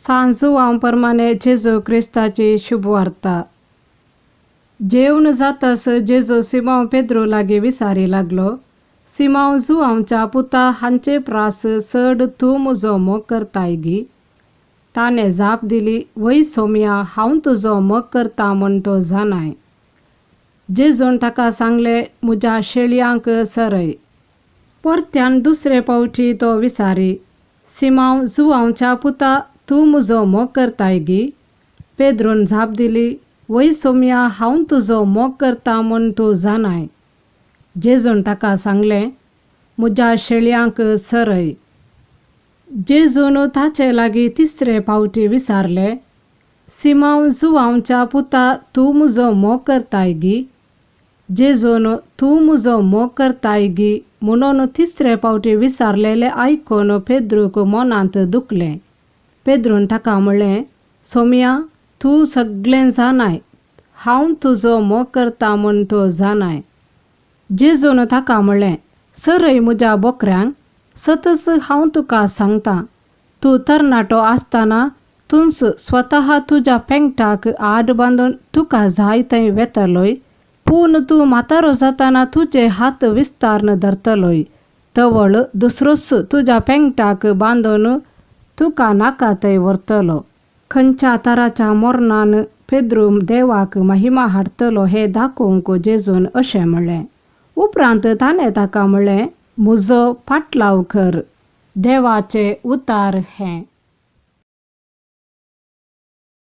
सांत जुवांव परमाने जेजू क्रिस्ताची शुभवार्ता. जेवन जातास जेजू सिमांव पेद्रू लागीं विचारी लागलो, सिमांव जुवांवच्या पुता हांचे प्रास चड तूं म्हजो मोग करताय गी? ताणें जाप दिली, वय सोमया, हांव तुजो मोग करता म्हूण तो जाणाय. जेजून ताका सांगलें, म्हज्या शेळयांक चरय. परत्यान दुसरे फावटी तो विचारी, सिमांव जुवांवच्या पुता, तूं म्हजो मोग करताय गी? पेद्रून जाप दिली, वय सोमया, हांव तुजो मोग करता म्हूण तूं जाणाय. जेजून ताका सांगलें, म्हज्या शेळयांक चरय. जेजून ताचे लागीं तिसरे फावटी विचारलें, सिमांव जुवांवच्या पुता, तूं म्हजो मोग करताय गी? जेजून तूं म्हजो मोग करताय गी म्हणून तिसरे फावटी विचारलेलें आयकून पेद्रूक मनांत दुखलें. पेद्रून ताका म्हणलें, सोमया, तूं सगळें जाणाय, हांव तुजो मोग करता म्हूण तूं जाणाय. जेजून ताका म्हणलें, चरय म्हज्या बोकऱ्यांक. सतच हांव तुका सांगतां, तूं तरणाटो आसतना तूंच स्वता तुज्या पेंगटाक आड बांदून तुका जाय थंय वेतलोय, पूण तूं म्हातारो जातना तुजे हात विस्तारन धरतलोय, तवळ दुसरोच तुज्या पेंगटाक बांदून तुका नाका थंय व्हरतलो. खंयच्या तराच्या मरणान पेद्रू देवाक महिमा हाडटलो हें दाखोवंक जेजून अशें म्हणलें. उपरांत ताणें ताका म्हणलें, म्हजो फाटलाव कर. देवाचें उतार हें.